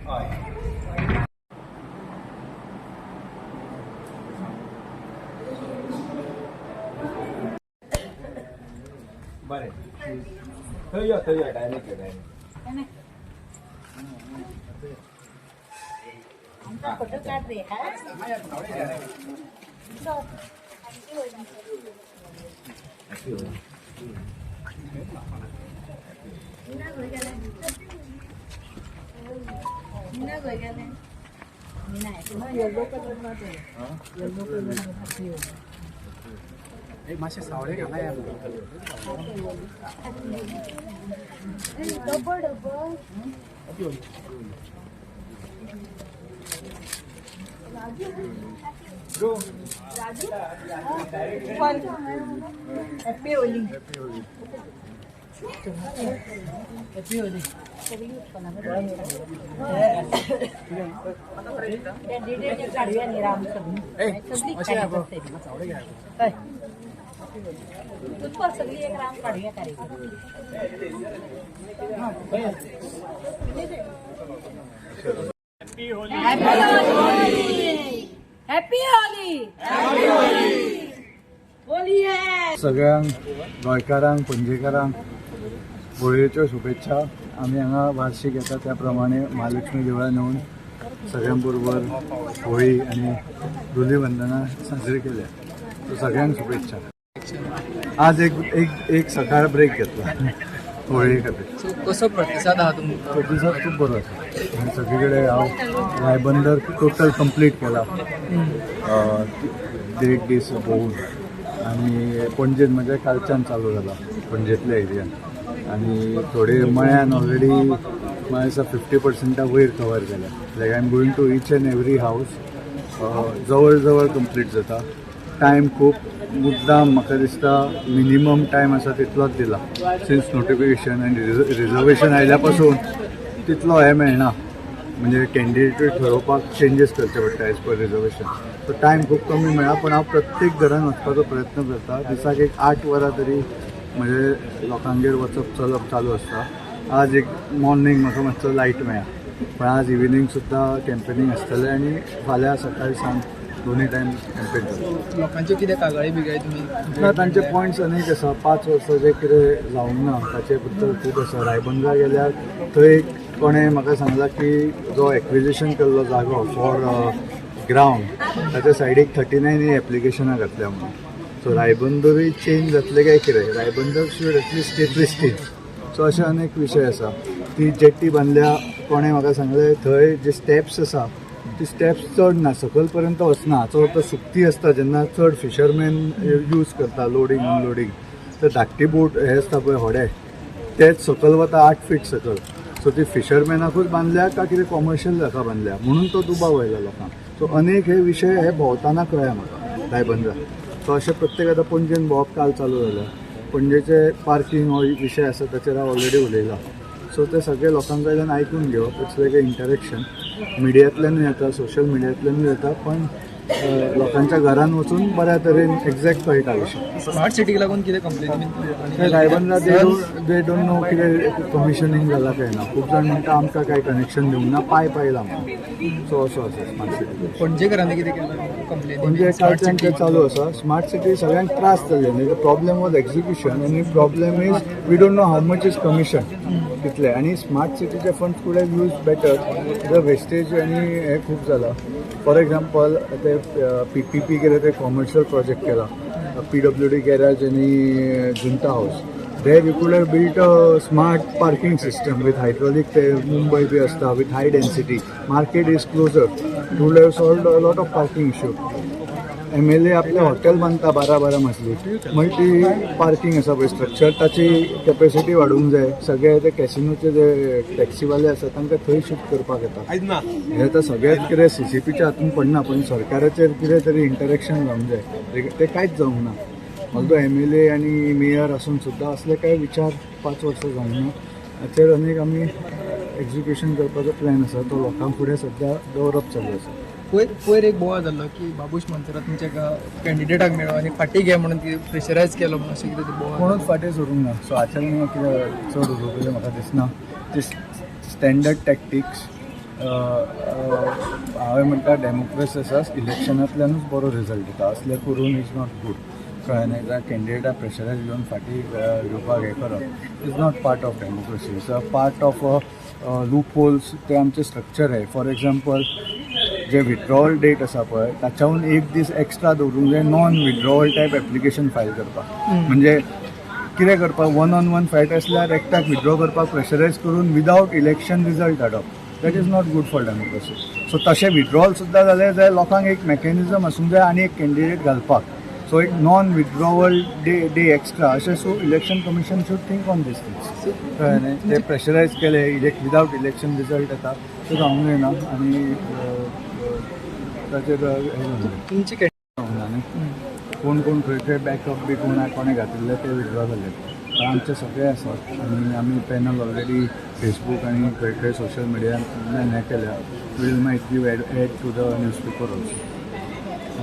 हय. बरें, थंय यो, थंय यो, डायरेक्ट यो, डायरेक्ट. आमचा फोटो काढ रे. हा, Happy Holi. Yellow colour मध्ये, येलो कलर. मातशें सावळे घाला. Double double. Go. Happy Holi. Happy Holi. काढूया नी राम सगळी. सगळी एक राम काढूया कार्यक्रम. Happy Holi, happy Holi, Holi है. सगळ्यांक, गोंयकारांक, पणजेकारांक होळयेच्यो शुभेच्छा. आमी हांगा वार्षिक येता त्या प्रमाणे महालक्ष्मी देवळान येवन सगळ्यां बरोबर होळी आनी धुलीवंदना साजरी केल्या. सो सगळ्यांक शुभेच्छा. आज एक एक एक सकाळ ब्रेक घेतला होळये खातीर. सो कसो प्रतिसाद आहा तुमकां? प्रतिसाद खूब बरो आसा आनी सगळे कडेन हांव रायबंदर टोटल कंप्लीट केला, देड दीस भोंवून. आनी पणजेन म्हणजे कालच्यान चालू जाला पणजेंतल्या एरियान आनी थोडे मळ्यान ऑलरेडी म्हाका दिसता 50 पर्संटा वयर कवर केल्या. Like, I am going to each and every house. जवळ जवळ कंप्लीट जाता. टायम खूब मुद्दाम म्हाका दिसता मिनिमम टायम आसा तितलोच दिला. सिन्स नोटिफिकेशन आनी रिजर्वेशन आयल्या पासून तितलो हें मेळना, म्हणजे कॅन्डिडेट ठरोवपाक चेंजीस करचे पडटा as per reservation. So time खूब कमी मेळ्ळा, पण हांव प्रत्येक घरान वचपाचो प्रयत्न करता. दिसाक एक 8 वरां तरी म्हणजे लोकांगेर वचप चलप चालू आसता. आज एक मॉर्निंग म्हाका मातसो लायट मेळ्ळा, पण आज इव्हिनींग सुद्दां कॅम्पेनींग आसतलें आनी फाल्यां सकाळी सांज दोन्ही टायम कॅम्पेन जातलें. लोकांच्यो कितें कागाळी बिगाळी तुमी? ना, तांचे पॉयंट्स अनेक आसा. 5 वर्सां जे कितें जावंक ना ताचे बद्दल खूब आसा. रायबंदरा गेल्यार थंय एक कोणें म्हाका सांगलां की जो एक्विजिशन केल्लो जागो फॉर ग्रावंड, ताच्या सायडीक 39 एप्लिकेशनां घातल्या म्हणून. सो रायबंदरूय चेंज जातलें काय कितें? Ribandar should at least stay pristine. So अशे अनेक विशय आसा. ती जेट्टी बांदल्या, कोणें म्हाका सांगलें थंय जे स्टेप्स आसा ती स्टेप्स चड ना, सकयल पर्यंत वचना. हाचो अर्थ सुकती आसता जेन्ना चड फिशरमॅन यूज करता लोडींग अनलोडींग, तर धाकटी बोट हे आसता पळय होडे, तेच सकयल वता, 8 फीट सकयल. सो ती फिशरमॅनाकूच बांदल्या काय कितें कॉमर्शियल हाका बांदल्या म्हणून तो दुबाव आयला लोकांक. सो अनेक हे विशय हे भोंवतना कळ्ळें म्हाका रायबंदरा. सो अशें प्रत्येक आतां पणजेन भोंवप काल चालू जालें. पणजेचे पार्किंग हो विशय आसा, ताचेर हांव ऑलरेडी उलयलां. सो ते सगळे लोकां कडल्यान आयकून घेवप, it's like a interaction. मिडियांतल्यानूय येता, सोशल मिडियांतल्यानूय येता, पण लोकांच्या घरान वचून बऱ्या तरेन एक्झॅक्ट कळटा विशय. स्मार्ट सिटीक लागून कितें कंप्लेनी ते रायबंदरा they don't know कितें कमिशनींग जाला काय ना. खूब जाण म्हणटा आमकां काय कनेक्शन दिवंक ना, पायप आयला म्हणून. सो असो आसा स्मार्ट सिटी. पणजेकारांनी कितें केलां कंप्लेनी? म्हणजे कालच्यान ते चालू आसा. स्मार्ट सिटी सगळ्यांक त्रास जाले न्ही. प्रॉब्लेम वॉज एक्झिक्युशन आनी problem is we don't know how much is commission तितले. आनी smart सिटीचे funds could have use better. The wastage आनी हे खूब जाला. फॉर एक्झाम्पल, ते पीपीपी केले, ते कॉमर्शियल प्रोजेक्ट केला, पीडब्ल्यूडी गॅरेज आनी जुंता house. There we could have built a smart parking system with hydraulic. ते मुंबय बी आसता, with high density market is closer, to have solve a lot of parking issue. MLA आपले hotel बांदता 12-12 मजली, मागीर ती parking आसा पळय स्ट्रक्चर, ताची कॅपेसिटी वाडोवंक जाय. सगळे ते कॅसिनोचे जे टॅक्सीवाले आसा तांकां थंय शिफ्ट करपाक येता. हे आतां सगळेच कितें सीसीपीच्या हातून पडना, पण सरकाराचेर कितें तरी इंटरेक्शन जावंक जाय. ते कांयच जावंक ना. ऑल्दो एमएलए आनी मेयर आसून सुद्दां असले कांय विचार 5 वर्सां जावंक ना. हाचेर अनेक आमी एक्जिक्युशन करपाचो प्लॅन आसा, तो लोकां फुडें सद्या दवरप चालू आसा. पयर पयर एक बोवाळ जाल्लो की बाबूश मोन्सेरात तुमच्या कॅन्डिडेटाक मेळ्ळो आनी फाटीं घे म्हणून ती प्रेशरायज केलो म्हणून, अशें कितें ते बोवाळ. कोणूच फाटीं सरूंक ना. सो हाचेर कितें चड उलोवपाचें म्हाका दिसना. ते स्टँडर्ड टॅक्टिक्स. हांवें म्हणटा, डेमोक्रेसी आसा, इलेक्शनांतल्यानूच बरो रिजल्ट येता. असलें करून is not good, कळ्ळें न्ही? जाल्यार कॅन्डिडेटाक प्रेशरायज घेवन फाटीं घेवपाक हें करप is not part of democracy. It's a part of loop holes. ते आमचें स्ट्रक्चर आहे. फॉर एग्जाम्पल, जे विथड्रॉवल डेट आसा पळय, ताच्याहून एक दीस एक्स्ट्रा दवरूंक जाय non withdrawal type application file करपाक. म्हणजे कितें करपाक, वन ऑन वन फायट आसल्यार एकट्याक विथड्रॉ करपाक प्रेशरायज करून विदावट इलेक्शन रिजल्ट हाडप, that is not good for democracy. So तशें विथड्रॉल सुद्दां जालें जाल्यार लोकांक एक मॅकॅनिजम आसूंक जाय आनी एक कॅन्डिडेट घालपाक. सो एक non withdrawal day extra अशें. So Election Commission should think on these things, कळ्ळें न्ही? ते प्रेशरायज केले, विदावट इलेक्शन रिजल्ट येता, ते जावंक जायना आनी ताचेर हें जावंक जाय. तुमची जावंक ना न्ही. कोण कोण खंय खंय बॅकअप बी कोणा कोणें घातिल्ले ते विथड्रॉ जाले. तर आमचे सगळे आसात आनी आमी पॅनल ऑलरेडी फेसबूक आनी खंय खंय सोशल मिडियान हें केल्या. We'll might give ad to the newspaper also.